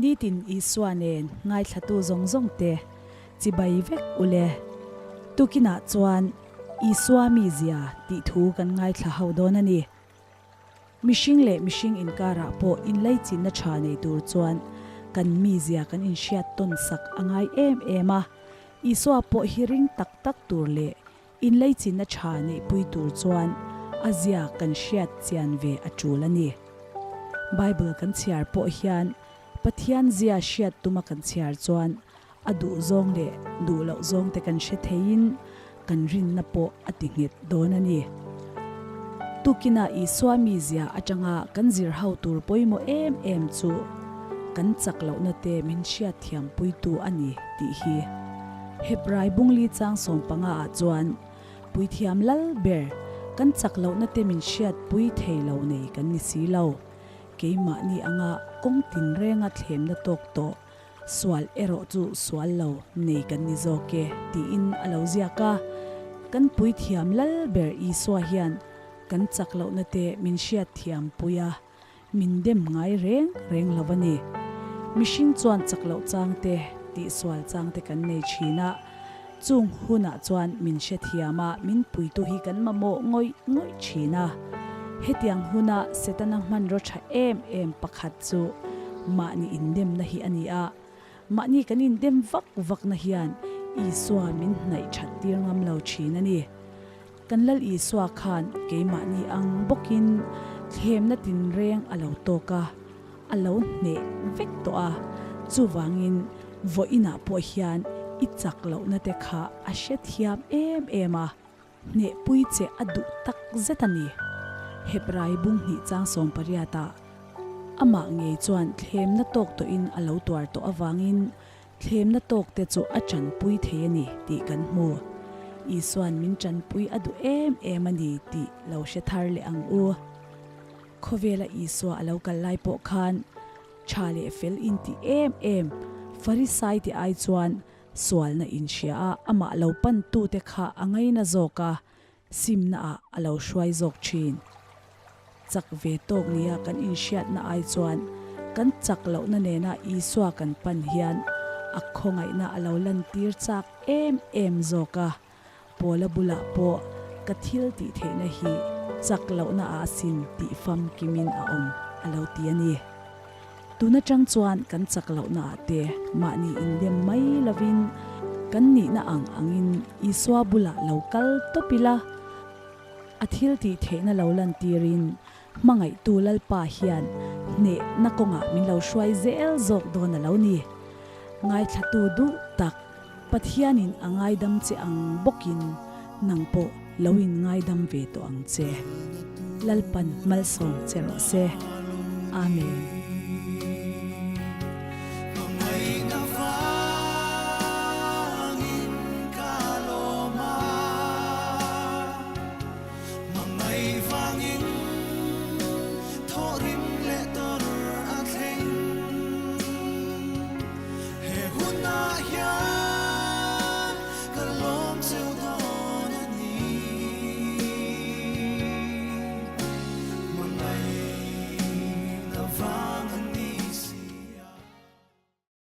Nitin Isua nen ngaithlatu zawng zawng te chibai vek ule. Tukinah chuan Isua mizia tih thu kan ngaithla ho dawn a ni. Mihring leh mihring inkarah pawh inlaichinna tha nei tur chuan kan mizia kan inhriat tawn sak a ngai em em a. Isua pawh hi ring tak tak tur leh Inleichinna tha neihpui tur chuan a zia kan hriat chian ve a tul a ni. Bible kan chhiar pawh hian Pathian zia hriat tuma kan chhiar chuan a duh zawng leh duh loh zawng te kan hre theiin kan rinna pawh a ti nghet dawn a ni. Tukinah Isua mizia atanga kan zir ho tur pawimawh em em chu kan chak lohna te min hriat thiampuitu a ni tih hi. Hebrai bungli chang 15 ah chuan Puithiam lal ber kan chak lohna te min hriatpui thei lo nei kan ni si lo. Keimahni anga kawng tinrenga thlemna tawk tawh sual erawh chu sual lo nei kan ni zawk e tiin a lo ziak a. Kan Puithiam lal ber Isua hian kan chak lohna te min hriatthiampui a. Min dem ngai reng reng lo a ni. Mihring chuan chak loh chang te, tihsual chang te kan nei thin a, chung hunah chuan min hrethiam a, min puitu hi kan mamawh ngawih ngawih thin a. Hetiang huna Setana hmanraw tha em em pakhat chu mahni indemna hi a ni a. Mahni kan indem vak vakna hian Isua min hnaih that tir ngam lo thin a ni. Kan Lal Isua khan keimahni ang bawkin thlemna tinreng a lo tawk a, a lo hneh vek tawh a, chuvangin vawiinah pawh hian i chak lohna te kha a hrethiam em em a, hnehpui che a duh tak zet a ni. Hebrai bung hnih chang 18 ah amah ngei chuan thlemna tawk tawhin a lo tuar tawh avangin Thlemna tawk te chu a tanpui thei a ni tih kan hmu. Isua'n min tanpui a duh em em a ni tih lo hre thar leh ang u. Khawvela Isua a lo kal lai pawh khan tha leh fel inti em em Farisai te ai chuan sualna inhria a amah lo pantute kha a ngaina zawk a, Simna ah a lo hruai zawk thin. Chak ve tawk nia kan inhriatna ai chuan kan chak lohna nena Isua kan pan hian a khawngaihna a lo lantir chak em em zawk a. Paula bulah pawh ka thil tih theihna hi chak lohna ah sin tih famkimin a awm a lo ti a ni. Tun atang chuan kan chak lohna ah te mahni indem mai lovin kan nihna ang angin Isua bulah lo kal tawp ila, a thil tih theihna lo lantirin hmangaihtu Lalpa hian hnehna kawngah min lo hruai zel zawk dawn a lo ni. Ngaithlatu duh tak Pathianin a ngaidam che ang bawkin nang pawh lo in ngaidam ve tawh ang che. Lalpan malsawm che rawh se. Amen.